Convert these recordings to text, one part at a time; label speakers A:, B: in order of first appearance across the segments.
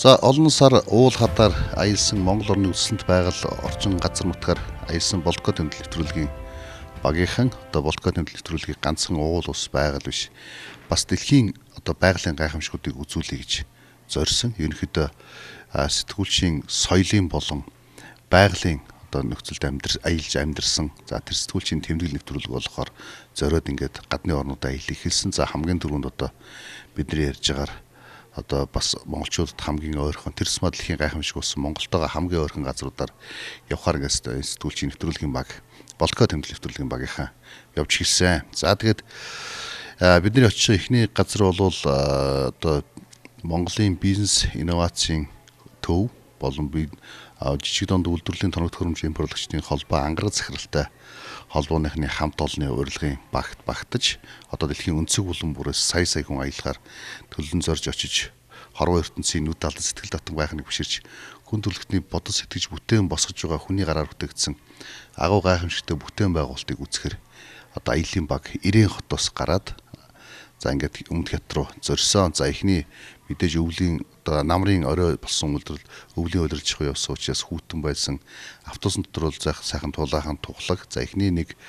A: За олон сар уул хадаар аялсан Монгол орны өсөлтөнд байгаль орчин газар нутгаар аялсан Болтгой тэмдэглэл нэвтрүүлгийн багийнхан одоо Болтгой тэмдэглэл нэвтрүүлгийг ганцхан уул ус байгаль биш бас дэлхийн одоо байгалийн гайхамшгуудыг үзүүлье гэж зорьсон. Ерөнхийдөө сэтгүүлчийн соёлын болон байгалийн одоо нөхцөлд аялж амьдарсан. За тэр сэтгүүлчийн тэмдэглэл нэвтрүүлэг болохоор зориод ингээд гадны орнуудаа аялах эхэлсэн. За хамгийн түрүүнд одоо бидний ярьж байгаагаар одоо бас монголчуудад хамгийн ойрхон тэр сумаа дэлхийн гайхамшиг болсон Монголтойгоо хамгийн ойрхон газруудаар явхаар ингээд сэтгүүлчийн нэвтрүүлгийн баг Болтгой тэмдэглэл нэвтрүүлгийн багийнхаа явж эхэлсэн. За тэгээд бидний очиж эхний газар бол одоо Монголын бизнес инновацийн төв болон жижиг дунд үйлдвэрлэлийн тоног төхөөрөмж импортлогчдын холбоо ангараг захиралтай холбооныхны хамт олонны урилгын багт багтаж одоо дэлхийн өнцөг булан бүрээс сая сая хүн аялахаар төлөн зорж очиж хорвоо ертөнцийн нүд алдан сэтгэл татан байхныг биширч хүн төрөлхтний бодол сэтгэж бүтээн босгож байгаа хүний гараар бүтээгдсэн агуу гайхамшигтай бүтээн байгуулалтыг үзэхээр одоо аялын баг Ирээн хотоос гараад за ингээд өмнөд хятад руу зорьсон. За эхний мэдээж өвлийн одоо намрын орой болсон үйлдвэрлэл өвлийн удирдах явсан учраас хүйтэн байсан. Автобусын дотор бол сайхан тулаахан тухлаг. За эхний нэг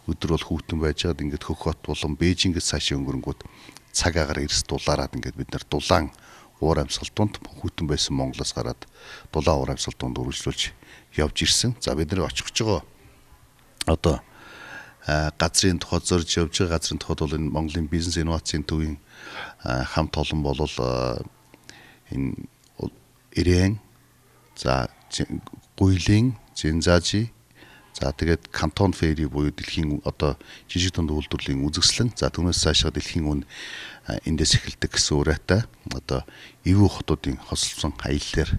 A: өдөр бол хүйтэн байжгаад ингээд хөх хот болон Бээжингээс цаашаа өнгөрөнгүүд цаг агаар эрс дулаарад ингээд бид нар дулаан уур амьсгал дунд хүйтэн байсан Монголоос гараад дулаан уур амьсгал дунд үргэлжлүүлж явж ирсэн. За бид нар очих гэж байгаа одоо газрын тухай зорж явж байгаа газрын тухайд бол энэ Монголын бизнес инновацийн төвийн хамт олон бол энэ Ирээн, за Гуйлин, Зинзажи, за тэгээд Кантон Фэри буюу дэлхийн одоо жижиг дунд үйлдвэрлэлийн үзэсгэлэн, за түүнээс цаашаа дэлхийн үн эндээс эхэлдэг гэсэн уриатай одоо эвгүй хотуудын хосолсон аяллаар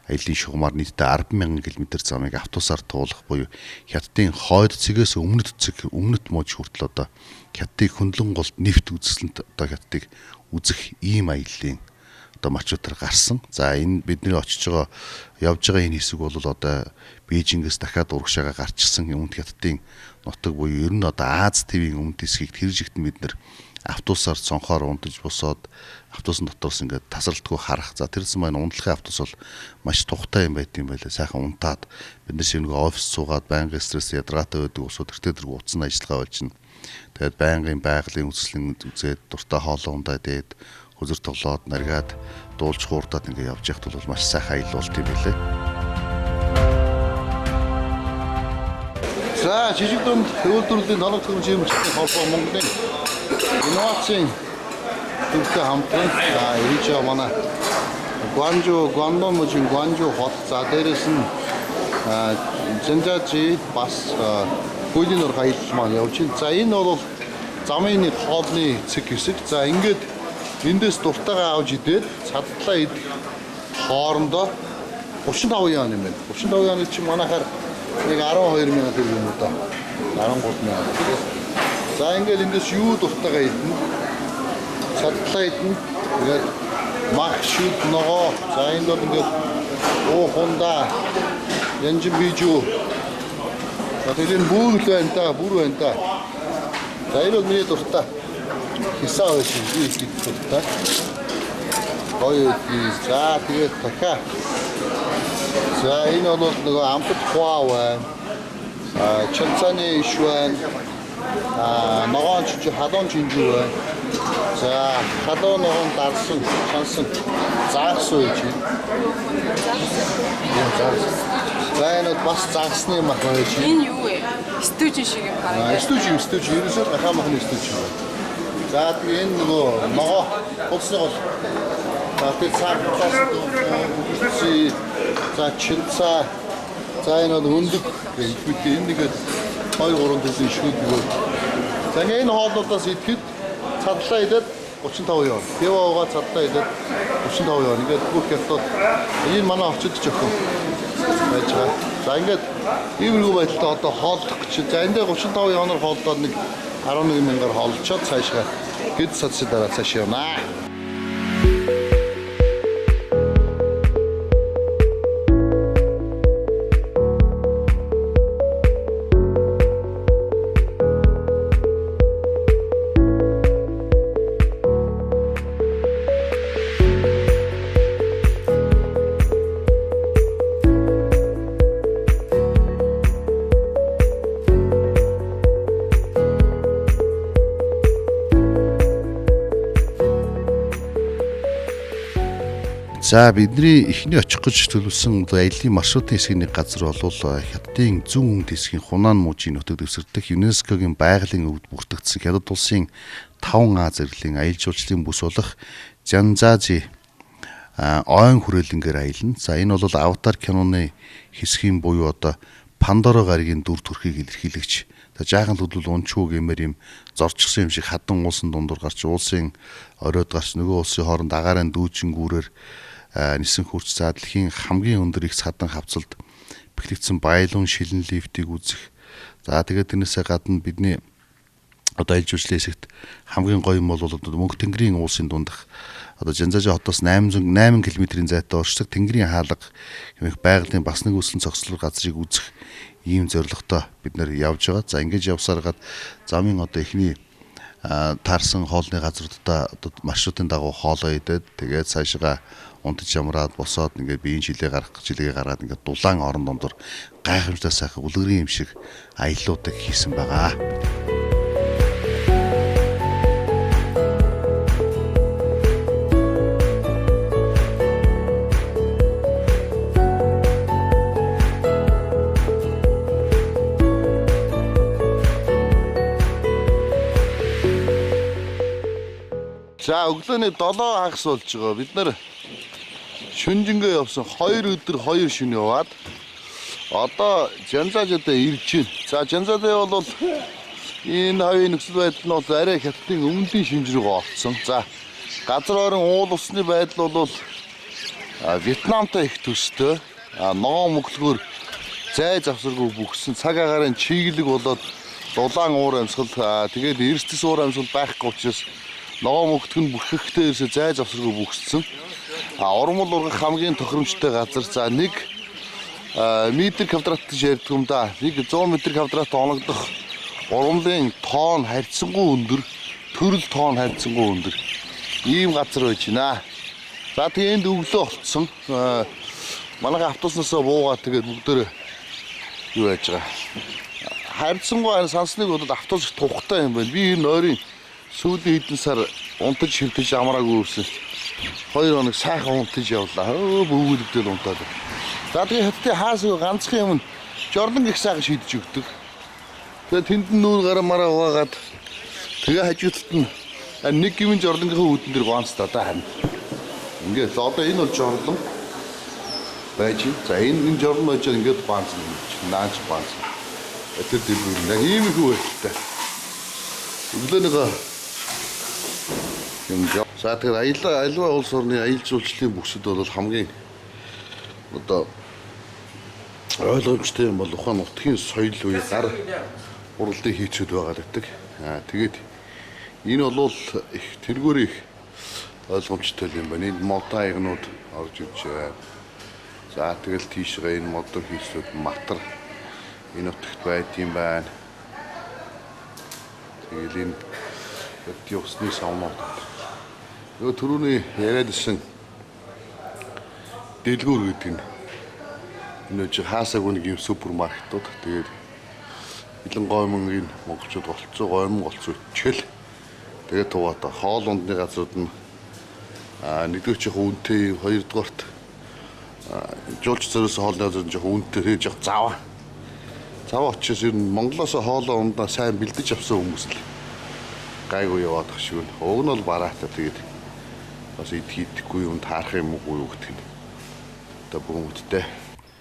A: аялын шугамар нийтдээ 10,000 км замыг автобусаар туулах буюу Хятадын хойд цэгээс өмнөд цэг өмнөд мууж хүртэл одоо Хятадыг хөндлөн голд нефт үзэсгэлэнт одоо Хятадыг үзэх ийм аяллаа одоо маршрутаар гарсан. За энэ бидний очиж байгаа явж байгаа энэ хэсэг бол одоо Бээжингээс дахиад урагшаага гарчсан өмнөд Хятадын нутаг буюу ер нь одоо Аз твийн өмнөд хэсгийг тэр жигт бид нэр автобусаар цонхоор унтаж босоод автобусын дотроос ингээд тасралтгүй харах. За тэрсэн маань унтлахын автобус бол маш тухтай юм байт юм байлаа. Сайхан унтаад бид нар шиг нэг офис суугаад байнгын стресс ядаргаатай байдаг усууд тэртээ тэргүй утасны ажиллагаа болчихно. Тэгээд байнгын байгалийн үзэсгэлэн үзээд дуртай хоолоо ундаа дээд хөзөр тоглоод наргаад дуулж хуурдаад ингээд явж явахт бол маш сайхан аялал болт юм байлээ.
B: За жижиг дунд үйлдвэрлэлийн тоног төхөөрөмжийн импортын холбоо Монголын инновацийн төвтэй хамтран за ирж байгаа манай Гуанжу, Гуандон мужийн Гуанжу хот, за дээрээс нь Зинзажи бас Гуйлин нурх аялал маань явж байна. За энэ бол замын нэг хоолны цэг хэсэг. За ингээд эндээс дуртайгаа авч идээд цадтлаа идэх хоорондоо 35 юан юм байна. 35 юаны чинь манайхаар нэг 12 мянган төгрөг юм уу да. 13 мянган. За ингээд эндээс юу дуртайгаа идэнэ? Цадтлаа идэнэ. Тэгээд мах, шүд, ногоо. За энд бол ингээд уу хундаа, янжин бижүү. За тэгээд энэ бүр л байна та, бүр байна та. За энэ бол миний дуртай. Хисаа байсан би их идэх дуртай. Гоё үгүй. За тэгээд дахиад. За энэ бол нөгөө амтд хуаа байна. Чанцааны иш байна. Ногоон чижүү, халуун чинжүү байна. За халуун ногоон дарсан, чансан загас байж байна. Загас. За энэ бол бас загасны мах байж байна.
C: Энэ юу вэ? Стүүжин шиг юм байна.
B: Стүүжин, стүүжин. Ерөөсөө гахаа махны стүүжин байна. За тэгээ энэ нөгөө ногоо хулсны гол. За тэгээ цагтаас үгүйцээ. За чинцаа. За энэ бол өндөг гэж мэдээ. Энэ нэгэд 2 3 төрлийн шүүд нөгөө. За ингээ энэ хоолнуудаас идэхэд цадлаа идээд 35 юан. Пиво уугаа цадлаа идээд 35 юан. Ингээд бүх хятад энэ манай орчид ч охин байж байгаа. За ингээд иймэрхүү байдалтай одоо хооллох гэж. За энэ дээр 35 юанаар хооллоод нэг 11 мянгаар хооллочоод цаашгаа хэд садсын дараа цааш явнаа.
A: За бидний эхний очих гэж төлөвлөсөн аяллаа маршрутын хэсгийн нэг газар бол Хятадын зүүн өмнөд хэсгийн Хунан мужийн нутаг дэвсгэр дэх ЮНЕСКО-гийн байгалийн өвд бүртгэгдсэн Хятад улсын 5 А зэрэглэлийн аялал жуулчлалын бүс болох Чжанцзяжи ойн хүрээлэнгээр аялна. За энэ бол Аватар киноны хэсгийн буюу одоо Пандора гаригийн дүр төрхийг илэрхийлэгч жаахан төлөвл унчгүй гэмээр юм зорчсон юм шиг хадан уулсан дундуур гарч уулсын оройд гарч нөгөө улсын хооронд агаарын дүүжин гүүрээр нисэн хурц за дэлхийн хамгийн өндөр их садан хавцалд бэхлэгдсэн баялун шилэн лифтийг үзэх. За тэгээд тэрнээсээ гадна бидний одоо аялал жуулчлалын хэсэгт хамгийн гоё юм бол мөнх тэнгэрийн уулсын дундах одоо Чжанцзяжи хотоос 808 км-ийн зайтай оршдог Тэнгэрийн хаалга хэмээх байгалийн бас нэг үсэн цогцлол газрыг үзэх ийм зорилготой бид нэр явж байгаа. За ингэж явсаар гад замын одоо эхний таарсан хоолны газруудаа одоо маршрутын дагуу хоолоо идээд тэгээд цаашгаа унтаж амраад босоод ингээд биеийн чилээ гаргах чилээгээ гаргаад ингээд дулаан орон дундуур гайхамшигтай сайхан үлгэрийн юм шиг аяллуудыг хийсэн байгаа.
B: За өглөөний 7 хагас болж байгаа. Бид нар шүнжэнгөө явсан 2 өдөр 2 шөнө яваад одоо Чжанцзяжид ирж байна. За Чжанцзяжи бол энэ хавийн нөхцөл байдал нь бол арай Хятадын өмнөдийн шинж рүү орцсон. За газар орон уул усны байдал бол Вьетнамтай их төстэй. Ногоон мөхлгөөр зай завсаргүй бүхсэн цаг агаарын чиглэг болоод дулаан уур амьсгал тэгээд эрсдэс уур амьсгал байхгүй учраас ногоон мөхдөг нь бүрхэхтэй ерөөсөө зай завсаргүй бүхссэн. Урмал ургах хамгийн тохиромжтой газар. За 1 метр квадрат гэж ярьдаг юм да. Нэг 100 метр квадрат оногдох урмлын тоон харьцангуй өндөр, төрөл тоон харьцангуй өндөр. Ийм газар байж байна. За тэгээ энд өглөө болцсон. Манайхан автобуснасаа буугаад тэгээд бүгдөө юу яаж байгаа. Харьцангуй сансныг бол автобус их тухтай юм байна. Би энэ ойрын сүүлийн хэдэн сар унтаж шивтэж амраагүй өрсөн. 2 хоног сайхан унтаж явлаа. Бөвөлөгдөл унтаад. За тэгээ Хятадын хаасгүй ганцхан юм нь жорлон их сайхан шийдэж өгдөг. Тэгээ тэнд нь нүүр гараа мараа угаагаад тэгээ хажуудалд нь нэг гимэн жорлонгийнхаа үүдэн дээр гоонцтой да харин. Ингээд одоо энэ бол жорлон байж. За энэ жорлон байж ингээд гоонцно. Наач гоонцно. Тэр дэлгүүр нэг ийм их үйлдэлтэй. Өглөөнийгөө юм. За тэгэхээр аялал улс орны аялал жуулчлалын бүсэд бол хамгийн одоо ойлгомжтой юм бол ухаан нутгийн соёл үе гар уралдын хийцүүд байгаа гэдэг. Тэгээд энэ бол их тэргээр их ойлгомжтой юм байна. Энд модон аягнууд орж ирж байна. За тэгэл тийшээ энэ модон хийцүүд матар энэ нутагт байд юм байна. Тэгэл энэ усны савнууд. Нөгөө түрүүний яриад ирсэн дэлгүүр гэдэг нь энэ үжи хаасаагүй нэг юм супермаркетууд. Тэгээд илэн гоймон энэ монголчууд голцоо гоймон голцоо ичгэл. Тэгээд тугаата хоол ундны газрууд нь нэгдүгээр жоохон үнэтэй, хоёрдугаарт жуулч зориулсан хоолны газар нь жоохон үнэтэй, тэгээд жоохон заваа. Заваа очиж ер нь Монголоос хоолоо ундаа сайн бэлдэж авсан хүмүүс л гайгүй яваад ах шиг байна. Уг нь бол бараатай тэгээд бас идэх идэхгүй юм таарах юм уу гэдэг нь одоо бүгмөдтэй.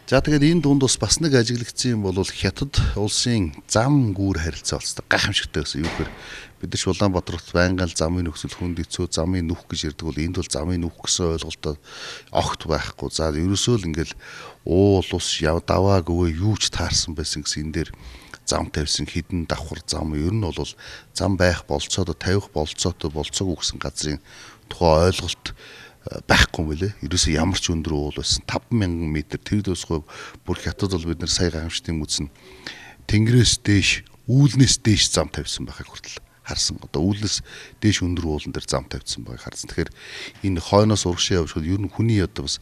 A: За тэгээд энэ дунд бас нэг ажиглагдсан юм бол Хятад улсын зам гүүр харилцаа болцдог. Гайхамшигтай гэсэн юу гэхээр бид нар ч Улаанбаатарт байнга л замын нөхцөл хүнд хэцүү, замын нүх гэж ярьдаг бол энд бол замын нүх гэсэн ойлголтоо огт байхгүй. За ерөөсөө л ингээл уул ус яв даваа гүвээ юу ч таарсан байсан гэсэн энэ дээр зам тавьсан хідэн давхар зам ер нь бол зам байх болцоод тавих болцоотой болцоогүй гэсэн газрын тухай ойлголт байхгүй юм билээ. Ерөөсөө ямар ч өндөр уул байсан 5000 м тэр төсгүй бүр Хятад бол бид нар сая гайхамшигтын үзсэн тэнгэрээс дээш үүлнээс дээш зам тавьсан байхыг хүртэл харсан. Одоо үүлнээс дээш өндөр уулан дээр зам тавьсан байгааг харсан. Тэгэхээр энэ хойноос урагшаа явж ер нь хүний одоо бас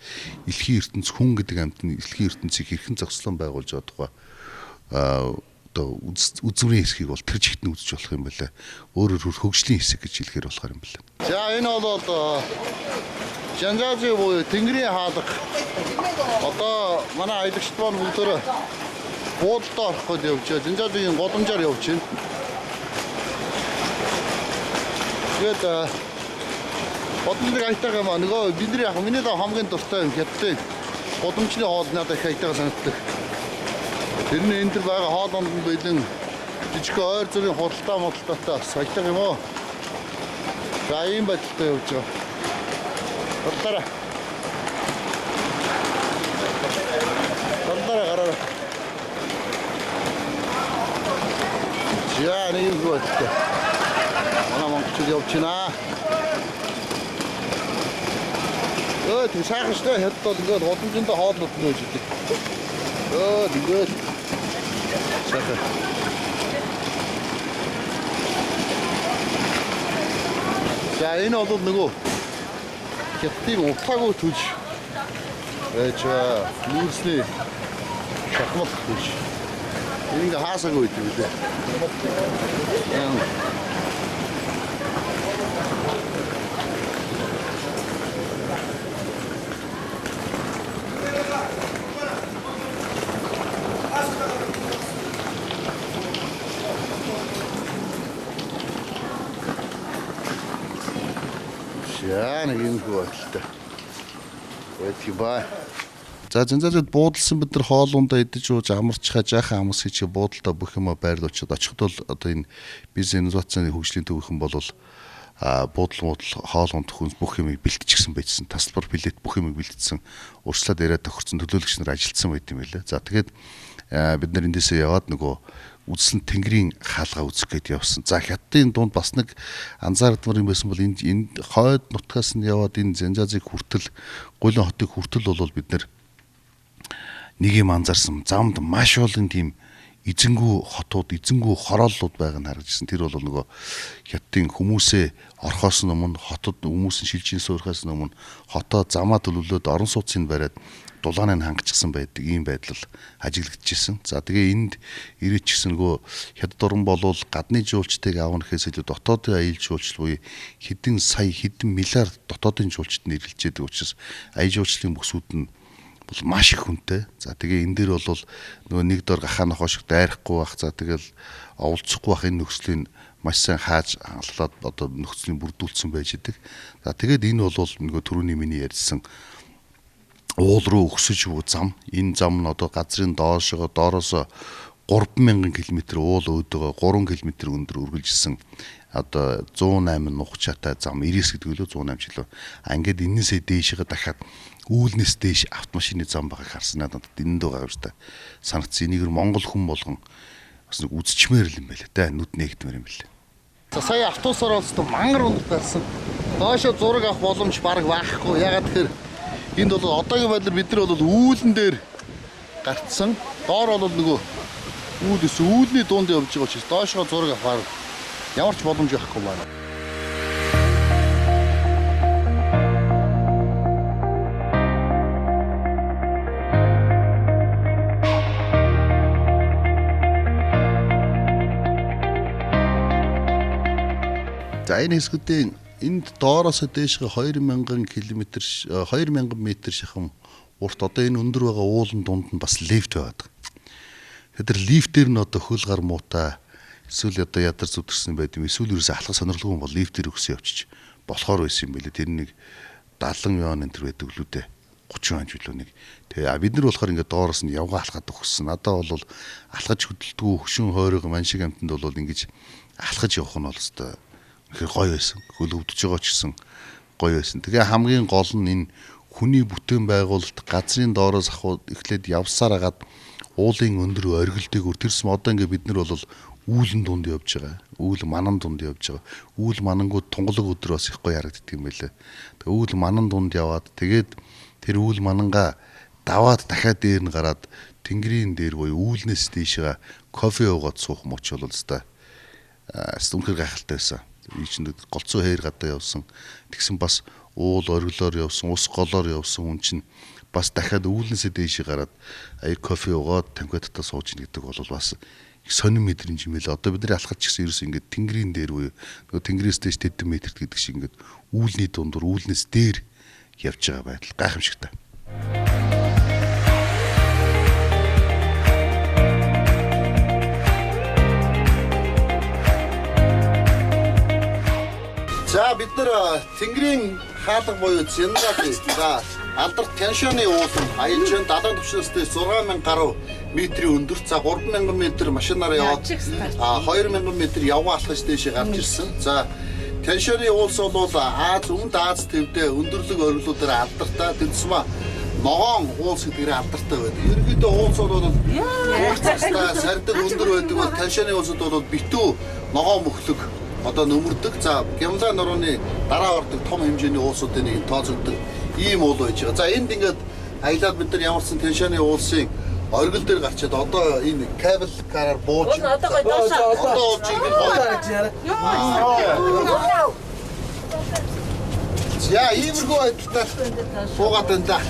A: дэлхийн ертөнц хүн гэдэг амьтны дэлхийн ертөнцийг хэрхэн зогслон байгуулж байгаа тухай одоо үзмрийн хэсгийг бол тэр чигт нь үзэж болох юм байлаа. Өөрөөр хөгжлийн хэсэг гэж хэлэхээр болохоор юм байлаа.
B: За энэ бол Жанжаажи буюу Тэнгэрийн хаалга. Одоо манай аялагчид маань бүгдөө буудалдаа орох гээд явж байгаа. Жанжаажигийн гудамжаар явж байна. Тэгээд бодмыг аятайгаа маа нөгөө бидний яг миний даа хамгийн дуртай юм хятадын гудамжны хоол надад их аятайгаа санагддаг. Тэр нь энэ төр байгаа хоол унд нь бэлэн жижиг ойр зүрийн худалдаа модалдаатай бас аятайгаа юм уу. За ийм байдалтай явж байгаа. Талдаараа. Талдаараа гараарай. За нэг юм байдалтай. Манай монголчууд явж байна. Тэг сайхан шүү дээ. Хятад бол ингээд гудамжиндаа хоолнууд нь байж идэг. Ингээд сайхан. За энэ бол нөгөө хятадын утаагүй төж байж байгаа. Нүүрсний шахмал төж. Энэ ингээ хаасаагүй байдаг билээ. За нэг юм хүү байдалтай. Байдаг бай.
A: За Жанжаажид буудалсан бид нар хоолундаа идэж ууж амарчхаа жаахан амс хийчих буудалдаа бүх юмаа байрлуулчихад очиход бол одоо энэ бизнес инновацийн хөгжлийн төвийнхэн бол буудал хоол унд хүнс бүх юмыг бэлтчихсэн байжсэн. Тасалбар билет бүх юмыг бэлтсэн. Урьдчилаад яриад тохирсон төлөөлөгч нар ажилласан байт юм байлаа. За тэгээд бид нар эндээсээ яваад нөгөө үзсэн Тэнгэрийн хаалга үзэх гээд явсан. За хятадын дунд бас нэг анзаардмар юм байсан бол энэ хойд нутгаас нь яваад энэ Жанжаажиг хүртэл Гуйлын хотыг хүртэл бол бид нар нэг юм анзаарсан. Замд маш олон тийм эзэнгүү хотууд, эзэнгүү хорооллууд байгааг нь харагдсан. Тэр бол нөгөө хятадын хүмүүсээ орхоос нь өмнө хотод хүмүүс нь шилжин суурхаас нь өмнө хотоо замаа төлөвлөөд орон сууцыг бариад дулааныг хангачсан байдаг ийм байдал ажиглагдчихсэн. За тэгээ энд ирээчсэн нөгөө хятад орн болвол гадны жуулчдыг авах гэхээс илүү дотоодын аялал жуулчлал буюу хэдэн сая хэдэн миллиард дотоодын жуулчид нь ирэлжээдэг учраас аялал жуулчлалын бүсүүд нь бол маш их хүнтэй. За тэгээ энэ дээр бол нөгөө нэг дор гахаа нохоо шиг дайрахгүй байх. За тэгэл оволцохгүй байх энэ нөхцөлийн маш сайн хааж хангалаад одоо нөхцөлийн бүрдүүлсэн байж идэг. За тэгээд энэ бол нөгөө түрүүний миний ярьсан уул руу өксөж буй зам. Энэ зам нь одоо газрын доошоо доороос 3000 км уул өөдөөгөө 3 км өндөр үргэлжилсэн одоо 108 нухчаатай зам 99 гэдэг үлээ 108 ч лөө. А ингээд энээсээ дээшээ дахиад үүлнээс дээш автомашины зам байгааг харсан. Надад энэ дөө гавьжтай санагдсан. Энийг Монгол хүн болгон бас нэг үзчихмээр л юм байлаа те. Нүд нээгдмээр юм байлаа.
B: За сая автобусаар олсон мангар өндөр барьсан. Доошо зураг авах боломж бараг байхгүй. Ягаад тэгэхээр энд бол одоогийн байдлаар бид нар бол үүлэн дээр гарцсан. Доор бол нөгөө үүл өс үүлний дунд явж байгаа учраас доошоо зураг авахар ямар ч боломж байхгүй байна.
A: За энэ хэсгүүдийн энд доороос дээшгээ 2000 км 2000 м шахам урт одоо энэ өндөр байгаа уулын дунд нь бас лифт байгаад. Тэгэхээр лифтээр нь одоо хөл гар муутай эсвэл одоо ядар зүтэрсэн байд юм эсвэл ерөөсөө алхах сонирхолгүй бол лифтээр өгсөн явчих болохоор байсан юм билээ. Тэр нэг 70 юан энэ төр байдаг лүү дээ. 30 юан ч үлээ нэг. Тэгээ бид нар болохоор ингээд доороос нь явгаа алхаад өгсөн. Надад бол алхаж хөдөлдгүү хөшин хойрог ман шиг амтанд бол ингэж алхаж явах нь бол өстой үнэхээр гоё байсан. Хөл өвдөж байгаа ч гэсэн гоё байсан. Тэгээ хамгийн гол нь энэ хүний бүтээн байгуулалт газрын доороос ахуй эхлээд явсаар агаад уулын өндөр оргилдыг тэрсм одоо ингээ бид нар бол үүлэн дунд явж байгаа. Үүл манан дунд явж байгаа. Үүл манангууд тунгалаг өдөр бас их гоё харагддаг юм байлээ. Тэгээ үүл манан дунд яваад тэгээд тэр үүл манангаа даваад дахиад дээр нь гараад тэнгэрийн дээр буюу үүлнээс дээшээ кофе уугаад суух мөч бол өстой. Үнэхээр гайхалтай байсан. Ичэнд голцоо хээр гадаа явсан. Тэгсэн бас уул оргилоор явсан, ус голоор явсан хүн чинь бас дахиад үүлнээсээ дээшээ гараад аяг кофе уугаад тамхи татаа сууж ийн гэдэг бол бас их сонин мэдрэмж юм лээ. Одоо бидний алхаж ч гэсэн ерөөс ингээд тэнгэрийн дээр буюу нөгөө тэнгэрээс дээш тэдэн метрт гэдэг шиг ингээд үүлний дундуур үүлнээс дээр явж байгаа байдал гайхамшигтай.
B: За бид нар Тэнгэрийн хаалга буюу Цянзази за алдарт Тяншаны ууланд аялж байна. Далайн түвшнээс 6000 гаруй метрийн өндөрт, за 3000 метр машинаар яваад 2000 метр явган алхаж дээшээ гарч ирсэн. За Тяншаны уулс бол Аз, Өмнөд Аз твдээ өндөрлөг оргилуудаар алдартай. Тэр тусмаа ногоон уулс гэдгээр алдартай байдаг. Ерөнхийдөө уулс бол цастай сардаг өндөр байдаг бол Тяншаны уулсууд бол битүү ногоон мөхлөг одоо нөмөрдөг. За Гямлаа нурууны дараа ордог том хэмжээний уулсуудын нэг тооцогддог ийм уул байж байгаа. За энд ингээд аялаад бид нар ямар ч Тяншаны уулсын оргил дээр гарчаад одоо энэ кабел караар бууж одоо болж ингээд гоё. За иймэрхүү байдалтай суугаад байна да.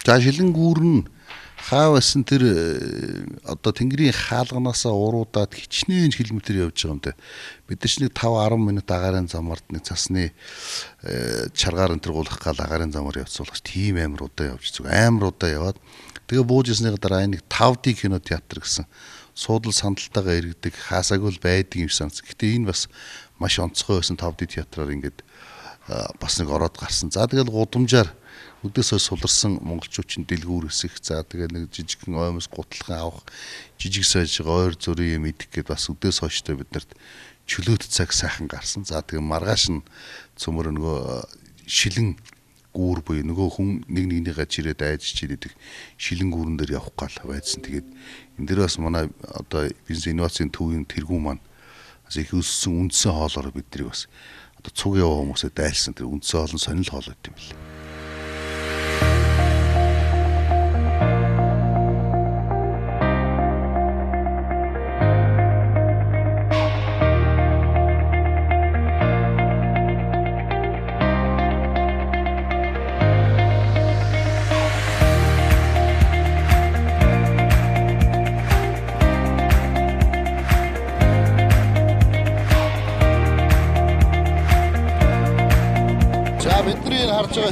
A: За шилэн гүүр нь хаа байсан тэр одоо Тэнгэрийн хаалганаасаа уруудаад хичнээн километр явж байгаа юм даа. Бид нар ч нэг 5 10 минут агаарын замаар нэг цасны чаргаар энэ төр гулах гал агаарын замаар явцсан болгоч тийм амар удаа явж зүг амар удаа яваад тэгээ бууж ирсний дараа нэг 5D кино театр гэсэн суудал сандалтайгаа иргэдэг хаасаагүй л байдаг юм санагдсан. Гэтэ энэ бас маш онцгой байсан 5D театраар ингээд бас нэг ороод гарсан. За тэгэл гудамжаар өдөөс хойш суларсан монголчуудын дэлгүүр өсөх. За тэгээ нэг жижигхэн оймос гутлахын авах, жижиг сажиг ойр зүрийн юм идэх гээд бас өдөөс хойштой биднэрт чөлөөт цаг сайхан гарсан. За тэгээ маргааш нь цөмөр нөгөө шилэн гүүр буюу нөгөө хүн нэг нэгнийгээ чирээд айж чирээд шилэн гүүрэн дээр явах гал байцсан. Тэгээд энэ дээр бас манай одоо бизнес инновацийн төвийн тэргүүн маань бас их өссөн үндсэн хоолоор биднийг бас одоо цуг яваа хүмүүсээ дайлсан тэр үндсэн хоол нь сонирхол хоол байт юм билээ.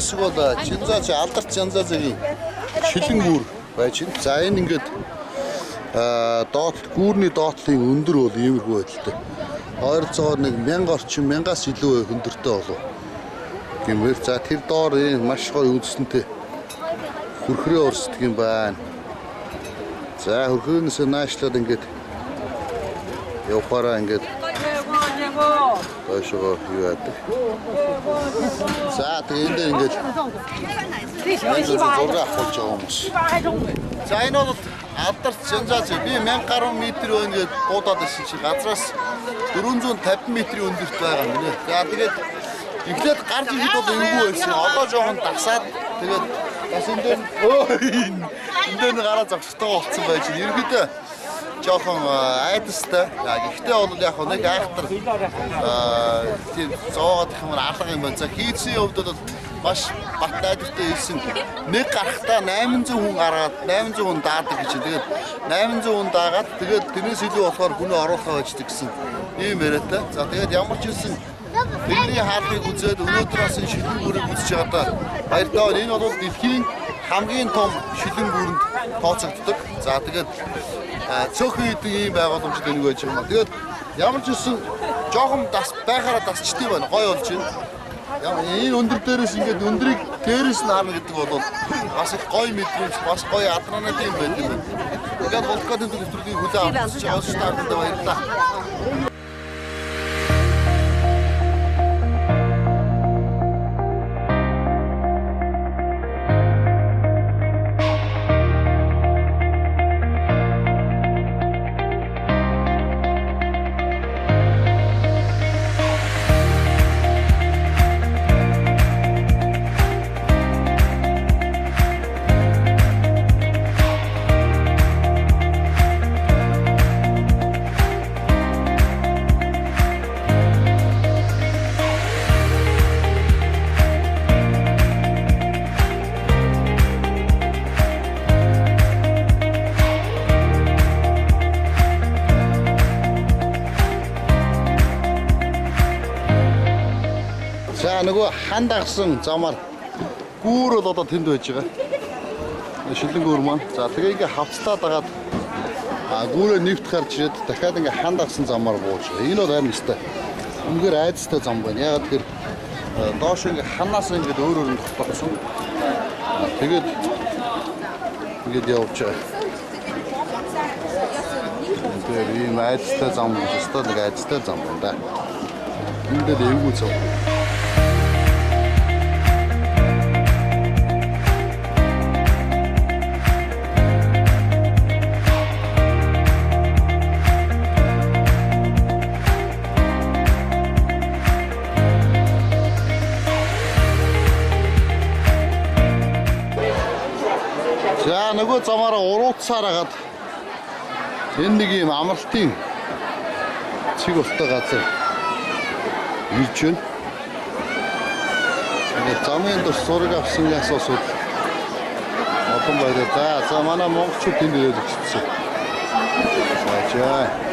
B: Хэсэг бол Чинзази алдарт Чинзазигийн шилэн гүүр байж байна. За энэ ингээд доод гүүрний доотлын өндөр бол иймэрхүү байдалтай. Ойролцоогоор нэг 1000 орчим 1000-аас илүү өндөртэй болов гэмээр. За тэр доор энэ маш гоё үндэстэнтэй хөрхрөө орсдөг юм байна. За хөрхрөөс наашлаад ингээд явахаараа ингээд дойшоо юу яадаг.
A: За тэгээ энэ дээр ингээд зураг авах байгаа хүмүүс.
B: За энэ бол алдарт Чинзази би 1000 гаруй метр байна гэдээ дуудаад ирсэн чи газраас 450 метрийн өндөрт байгаа юм нэ. За тэгээд эхлээд гарч ирэхэд бол эвгүй байсан. Одоо жоохон дасаад тэгээд бас энэ дээр энэ дээр гараа зогстойгоо болцсон байж байна. Ерөнхийдөө жоохон айдастай. Гэхдээ бол яг нэг айхтар тийм зоогоод их юм алга юм байна. За хийцийн хувьд бол маш бат найдвартай хэлсэн. Нэг гарахтаа 800 хүн гараад 800 хүн даадаг гэж. Тэгээд 800 хүн даагаад тэгээд тэрнээс илүү болохоор хүнээ оруулахаа байждаг гэсэн ийм яриатай. За тэгээд ямар ч хэлсэн Тэнгэрийн хаалгыг үзээд өнөөдрөөс энэ шилэн гүүрийг үзэж байгаадаа баяртай байна. Энэ бол дэлхийн хамгийн том шилэн гүүрэнд тооцогддог. За тэгээд цөөхөн хэдэн ийм байгууламжид энийг байж байгаа юм. Тэгээд ямар ч үсэн жоохон дас байхаараа дасчдээ байна. Гоё болж байна. Ямар энэ өндөр дээрээс ингээд өндрийг дээрээс нь харна гэдэг бол бас их гоё мэдрэмж, бас гоё адреналин юм байт юм байна. Тэгээд Волкатын нэвтрүүлгийг хүлээн авч байгаа шүү дээ. Баярлалаа. нөгөө хан дагсан замаар гүүр бол одоо тэнд байж байгаа. Шилэн гүүр маань. За тэгээ ингээ хавцлаа дагаад гүүрээ нэвт гарч ирээд дахиад ингээ хан дагсан замаар бууж байгаа. Энэ бол харин өстэй. Үнэхээр айдастай зам байна. Яагаад тэгэхээр доош ингээ ханаас ингээд өөр өөр нь тогтооцсон. Тэгээд ингээд явж байгаа. Тэр ийм айдастай зам гэж өстой нэг айдастай зам байна да. Энд дээр эвгүй зам. За нөгөө замаараа урууцсаар хагаад энэ нэг юм амралтын цэг болтой газар ирж байна. Тэгээд замын дурс зураг авсан асуусууд олон байлаа. За манай монголчууд энд ирээд өгсөн. За.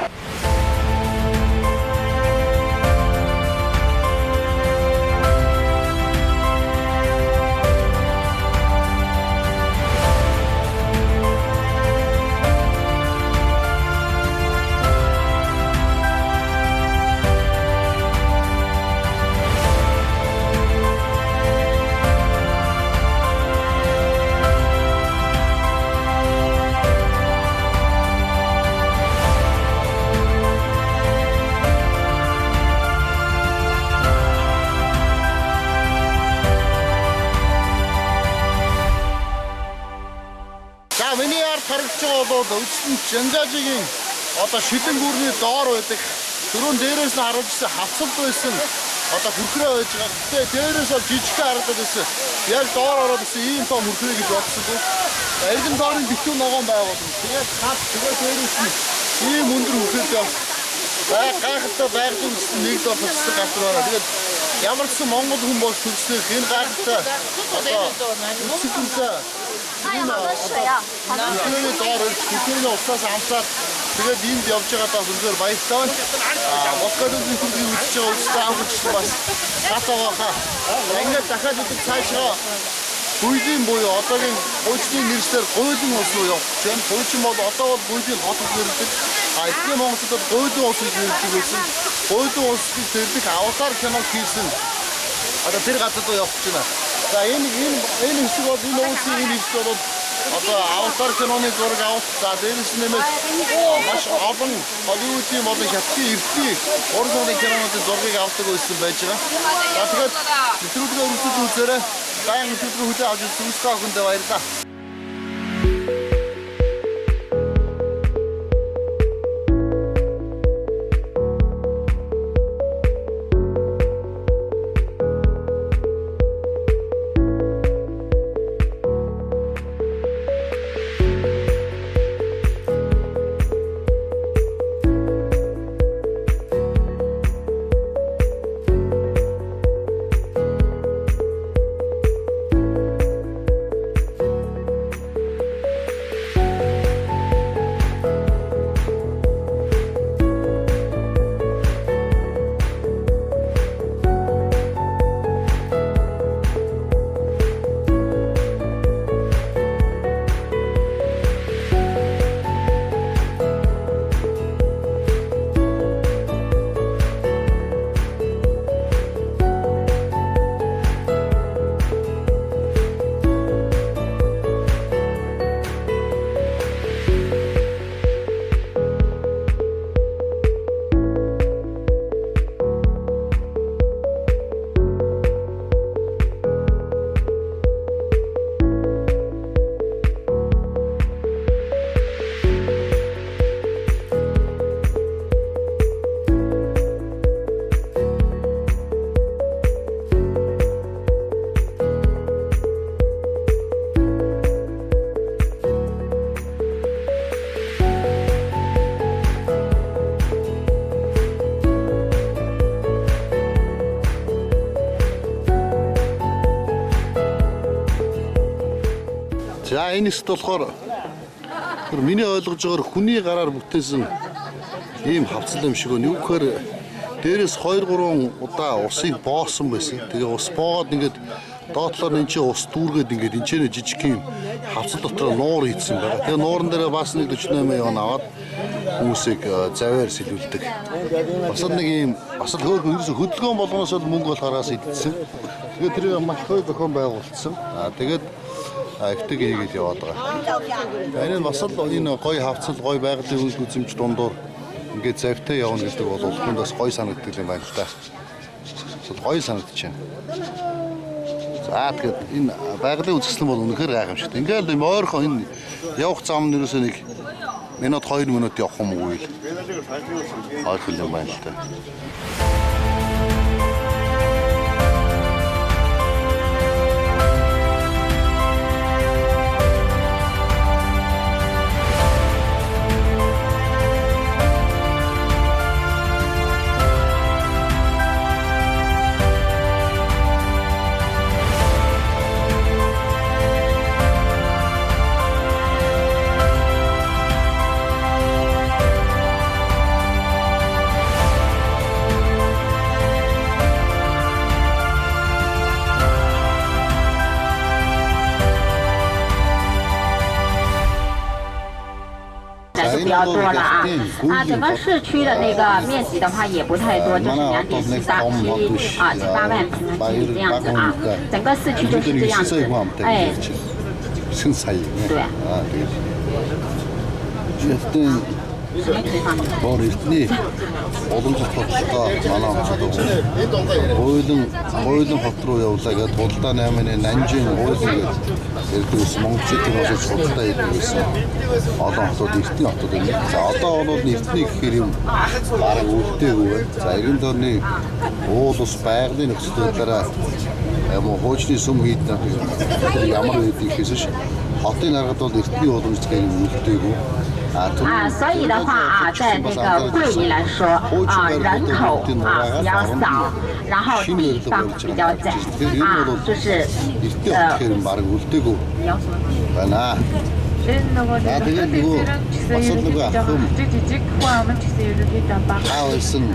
B: Үндсэн Чжанжажигийн одоо шилэн гүрний доор байдаг. Түрүүн дээрээс нь харуулж ирсэн хавцалд байсан одоо хүрхрээ байж байгаа. Гэтэ дээрээс бол жижигхэн харагдаад байсан. Яг доор ороод ирсэн ийм том хүрхрээ гэж бодсонгүй. Эргэн доорын битүү ногоон байгуулсан. Тэгээд хат тэгээд дээрээс нь ийм өндөр хүрхрээтэй бас гайхалтай байгалийн үндсэн нэг доор туссан газар байна. Тэгээд ямар ч сан монгол хүн болж төрснөөх энэ гайхалтай одоо үндсэн энэ доор хүрхрээний усаас амсаад тэгээд энд явж байгаадаа үнэхээр баяртай байна. Москвад нэвтрүүлгийг үзэж байгаа үзсэн авч бас гал байгаа хаа. Ингээд дахиад идэг цаашаа Гуйлийн буюу одоогийн гуйчны нэршлэр гуйлан улс руу явах гэж байна. Гуйчин бол одоо бол гуйлийн хот гэж нэрлэдэг. А эдгээр монголчуудад гуйлан улс гэж нэрлэдэг байсан. Гуйлан улс гэж нэрлэх аватар киног хийсэн. Одоо тэр газар руу явах гэж байна. За энэ хэсэг бол энэ уулсын энэ хэсэг бол одоо аватар киноны зураг авах. За дээрээс нэмээд маш олон Холливуудын болон хятадын эртний уран зургийн кинонуудын зургийг авдаг байсан байж байгаа. За тэгэхээр нэвтрүүлгээ өргөжлөж үзээрэй. Баян нэвтрүүлгийг хүлээн авч үзсэн та бүхэндээ баярлалаа. За энэ хэсэгт болохоор тэр миний ойлгож байгаагаар хүний гараар бүтээсэн ийм хавцал юм шиг байна. Юу гэхээр Дээрээс 2-3 удаа усыг боосон байсан. Тэгээ ус боогод ингээд доотлоор нь чинь ус дүүргээд ингээд энэ ч жижиг юм хавцал дотор нуур хийсэн байгаа. Тэгээ нууран дээр бас нэг 48 он аваад хүмүүсийг завиар сэлүүлдэг. Бас нэг юм бас л хөөрхөн ерөөсө хөдөлгөөн болгоноос л мөнгө бол хараас идсэн. Тэгээд тэр маш хой зохион байгуулсан. Аа тэгээд ихтэйг хийгээд яваад байгаа. Энэ нь бас л энэ гоё хавцал, гоё байгалийн үйл үзэмж дундуур ингээд завтай явна гэдэг бол хүнд бас гоё санагддаг юм байна л да. Гоё санагдаж байна. За тэгээд энэ байгалийн үзэсгэлэн бол үнэхээр гайхамшигтай. Ингээл юм ойрхон энэ явах зам нь ерөөсөө нэг минут 2 минут явах юм уу л ойрхон юм байна л да.
D: 比较多了啊啊！整个市区的那个面积的话也不太多，就是2.487啊，8万平方公里这样子啊。整个市区就是这样子，哎，对。
B: Бор эртний уламжлалт хоттой манай хотод Гуйлан хот руу явлаа гэдэг худалдаа 8-ны Нанжин Гуйлан гэдэг ярьдаг ус монголчуудын босож худалдаа хийдэг байсан. Олон хотууд эртний хотууд юм. За одоо бол эртний гэхээр юм бараг үлдээгүй байна. За эргэн тойрны уул ус байгалийн нөхцөл байдлаараа юм хуучны сүм хийдэг ямар байдгийг хийсэн ш. Хотын харахад бол эртний уламжлалт гэх юм үлдээгүй.
D: 啊，所以的话啊，在那个桂林来说啊，人口啊比较少，然后地方比较窄啊，就是
E: Энэ нөгөө нэг жижиг хүн ам ч гэсэн ерөнхийдөө бага.
B: Байсан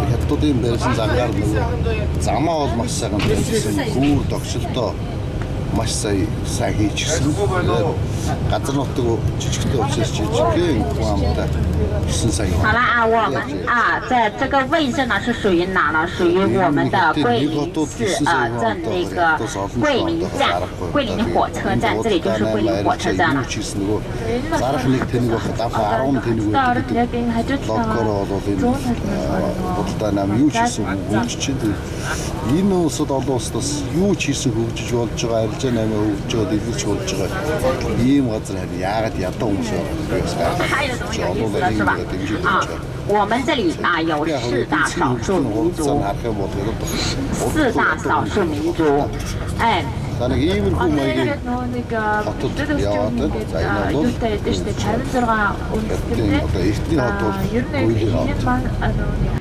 B: хятадын барьсан зангаар нөгөө замаа бол маш сайхан барьсан, гүүр тогшилтоо маш сайн хийчихсэн. Газар нутаг жижигтэй учраас жижигхэн хүн амтай 9сая.
D: 好了啊，我们啊，在这个位置呢是属于哪呢？属于我们的桂林市在那个桂林站，桂林火车站，这里就是桂林火车站了。
B: Зарах нэг тэнэг байх, давхар 10 тэнэг байдаг. Логкоор бол энэ худалдаа нам юу ч хийсэн хөгжиж чинь. Энэ улсад олон улсаас юу ч хийсэн хөгжиж болж байгаа, арилжаа 8 хөгжиж байгаа, дэлгэрч болж байгаа. Ийм газар харин яагаад ядуу хүмүүс байгаа вэ?
D: 啊，我们这里啊有4大少数民族，4大少数民族，哎。
B: За нэг иймэрхүү маягийн
E: нөгөө нэг
B: хотод яваад байна. За энэ бол
E: юутай байдаг шүү дээ 56 үндэстэн.
B: Одоо эртний хот бол
E: ер нь энэ маань нөгөө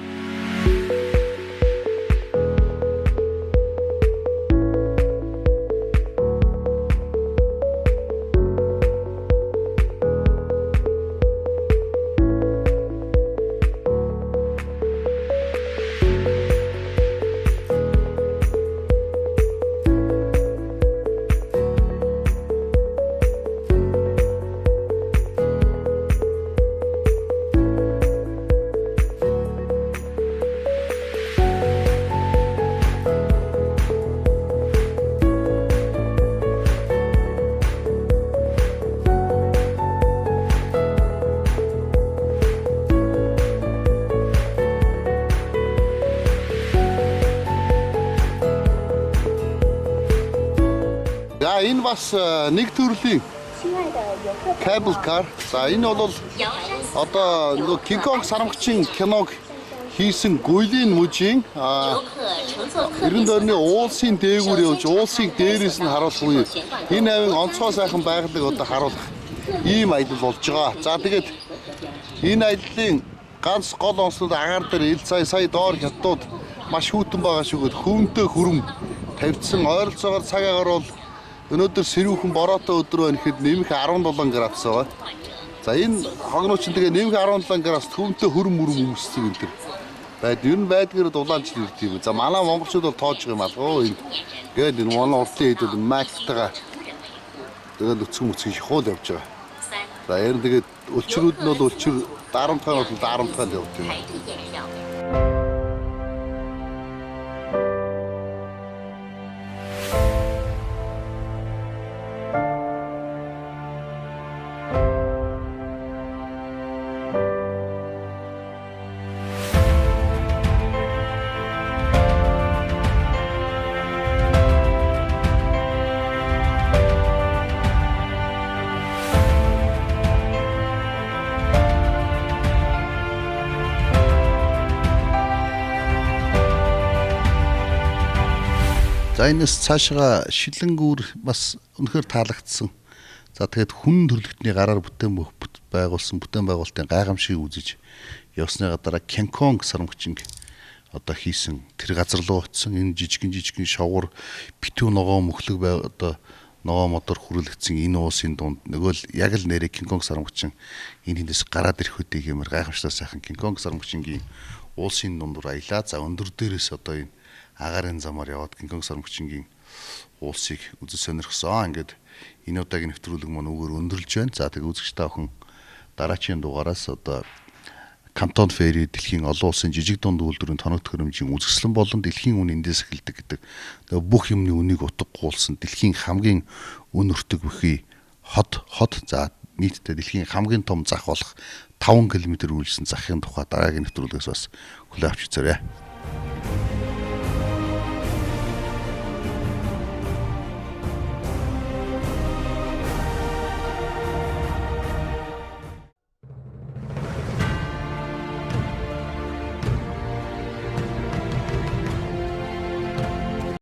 B: За энэ бас нэг төрлийн cable car. За энэ бол одоо нөгөө King Kong сарамгчийн киног хийсэн Гуйлин мужийн эргэн тойрны уулсын дээгүүр явж уулсыг дээрээс нь харуулах үе энэ авин онцгой сайхан байгалыг одоо харуулах ийм аялал болж байгаа. За тэгээд энэ аяллын ганц гол онцлог агаар дээр ил сая сая доор хятадууд маш хүйтэн байгаа шүүгээд хөвөнтэй хөрөм тавьдсан ойролцоогоор цаг агаар бол өнөөдөр сэрүүхэн бороотой өдөр байна гэхэд нэмэх 17 градус байгаа. За энэ хогнууд чинь тэгээ нэмэх 17 градус хөвөнтэй хөрөм мөрөм өмссөн юм тэр. Байд ер нь байдгаар дулаанч ирд юм. За манай монголчууд бол тоож байгаа юм алгуу энэ. Гээд энэ манай уртлын хэд бол Max-тайгаа тэгээд өцгөн мөцгөн шихуул явж байгаа. За ер нь тэгээд өлчрүүд нь бол өлчр дарамтгай нь бол дарамтгай л явд юм. За энэс цаашгаа Шилэнгүүр бас үнэхээр таалагдсан. За тэгээд хүн төрөлхтний гараар бүтээн байгуулсан бүтээн байгуулалтын гайхамшигыг үзэж явсныгаа дараа Кенконг сармагчинг одоо хийсэн тэр газар руу очсон. Энэ жижигэн шовгор битүү ногоон мөхлөг бай одоо ногоон модоор хүрэлгэцсэн энэ уусын дунд нөгөө л яг л нэрээ Кинг Конг сармагчин энэ тэндээс гараад ирэх үдийг юмэр гайхамшигтай сайхан Кинг Конг сармагчингийн уулсын дундуур аялаа. За өндөр дээрээс одоо энэ агаарын замаар яваад Кинг Конг сармагчингийн уулсыг үзэж сонирхсон. Ингээд энэ удаагийн нэвтрүүлэг маань үүгээр өндөрлж байна. За тэг үзэгч та бүхэн дараачийн дугаараас одоо Кантон Ферри дэлхийн олон улсын жижиг дунд үйлдвэрийн тоног төхөөрөмжийн үзэсгэлэн болон дэлхийн үн эндээс эхэлдэг гэдэг нөгөө бүх юмны үнийг утга гуулсан дэлхийн хамгийн үн өртөг бүхий хот за нийтдээ дэлхийн хамгийн том зах болох 5 км үргэлжлэн захын тухай дараагийн нэвтрүүлгээс бас хүлээн авч үзээрэй.